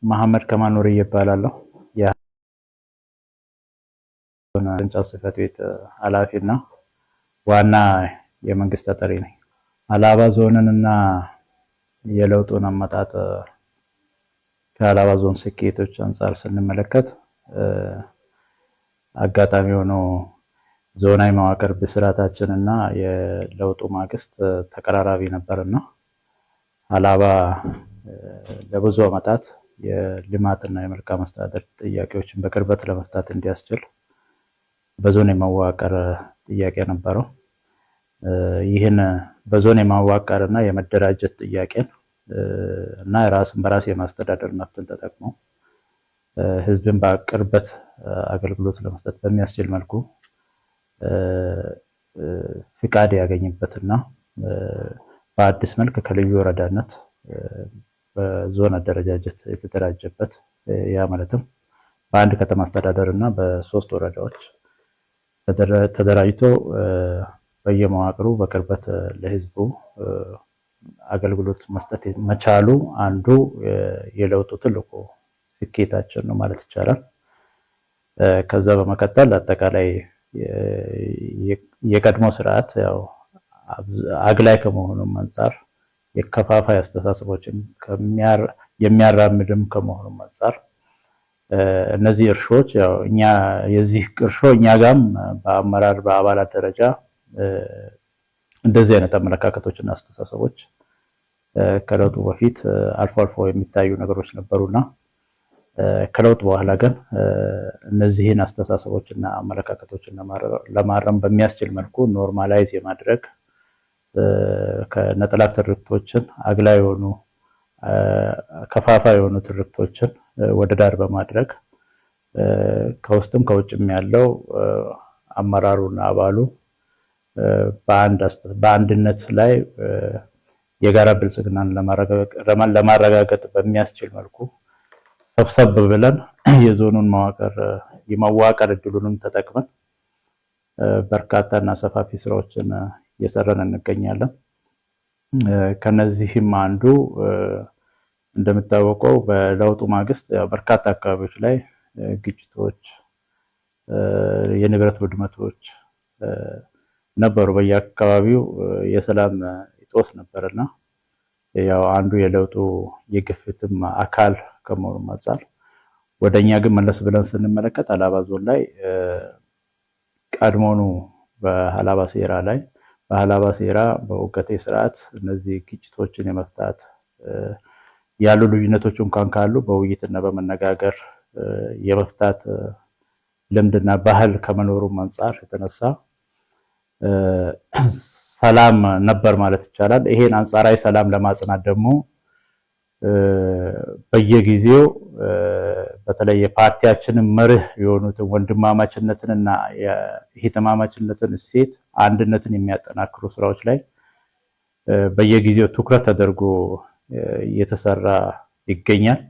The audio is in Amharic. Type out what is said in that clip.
መሐመድ ከማል ኑርዬ እባላለሁ። የቅርንጫፍ ጽሕፈት ቤት ኃላፊና ዋና የመንግስት ተጠሪ ነኝ። ሀላባ ዞንን እና የለውጡን አመጣጥ ከሀላባ ዞን ስኬቶች አንጻር ስንመለከት፣ አጋጣሚ ሆኖ ዞናዊ መዋቅር ብስራታችን እና የለውጡ ማግስት ተቀራራቢ ነበርና፣ ሀላባ ለብዙ ዓመታት የልማትና የመልካም አስተዳደር ጥያቄዎችን በቅርበት ለመፍታት እንዲያስችል በዞን የመዋቅር ጥያቄ ነበረው። ይህን በዞን የማዋቀር እና የመደራጀት ጥያቄን እና ራስን በራስ የማስተዳደር መብትን ተጠቅሞ ህዝብን በቅርበት አገልግሎት ለመስጠት በሚያስችል መልኩ ፍቃድ ያገኝበትና በአዲስ መልክ ከልዩ ወረዳነት በዞን አደረጃጀት የተደራጀበት፣ ያ ማለትም በአንድ ከተማ አስተዳደር እና በሶስት ወረዳዎች ተደራጅቶ በየመዋቅሩ በቅርበት ለህዝቡ አገልግሎት መስጠት መቻሉ አንዱ የለውጡ ትልቁ ስኬታችን ነው ማለት ይቻላል። ከዛ በመቀጠል አጠቃላይ የቀድሞ ስርዓት ያው አግላይ ከመሆኑም አንጻር፣ የከፋፋይ አስተሳሰቦችን የሚያራምድም ከመሆኑም አንጻር፣ እነዚህ እርሾች ያው እኛ የዚህ እርሾ እኛ ጋም በአመራር በአባላት ደረጃ እንደዚህ አይነት አመለካከቶችና አስተሳሰቦች ከለውጡ በፊት አልፎ አልፎ የሚታዩ ነገሮች ነበሩና፣ ከለውጥ በኋላ ግን እነዚህን አስተሳሰቦችና አመለካከቶችን ለማረም በሚያስችል መልኩ normalize የማድረግ፣ ከነጠላ ትርክቶችን፣ አግላይ የሆኑ ከፋፋይ የሆኑ ትርክቶችን ወደ ዳር በማድረግ፣ ከውስጥም ከውጭም ያለው አመራሩና አባሉ በአንድነት ላይ የጋራ ብልጽግናን ለማረጋገጥ በሚያስችል መልኩ ሰብሰብ ብለን የዞኑን መዋቅር የመዋቀር እድሉንም ተጠቅመን በርካታ እና ሰፋፊ ስራዎችን እየሰራን እንገኛለን። ከነዚህም አንዱ እንደሚታወቀው በለውጡ ማግስት በርካታ አካባቢዎች ላይ ግጭቶች፣ የንብረት ውድመቶች ነበሩ። በየአካባቢው የሰላም እጦት ነበርና፣ ያው አንዱ የለውጡ የግፍትም አካል ከመሆኑ አንጻር፣ ወደኛ ግን መለስ ብለን ስንመለከት ሀላባ ዞን ላይ ቀድሞኑ በሀላባ ሴራ ላይ፣ በሀላባ ሴራ በእውቀቴ ስርዓት እነዚህ ግጭቶችን የመፍታት፣ ያሉ ልዩነቶች እንኳን ካሉ በውይይትና በመነጋገር የመፍታት ልምድና ባህል ከመኖሩም አንጻር የተነሳ ሰላም ነበር ማለት ይቻላል። ይሄን አንጻራዊ ሰላም ለማጽናት ደግሞ በየጊዜው በተለይ የፓርቲያችንን መርህ የሆኑትን ወንድማማችነትንና የእህትማማችነትን እሴት፣ አንድነትን የሚያጠናክሩ ስራዎች ላይ በየጊዜው ትኩረት ተደርጎ እየተሰራ ይገኛል።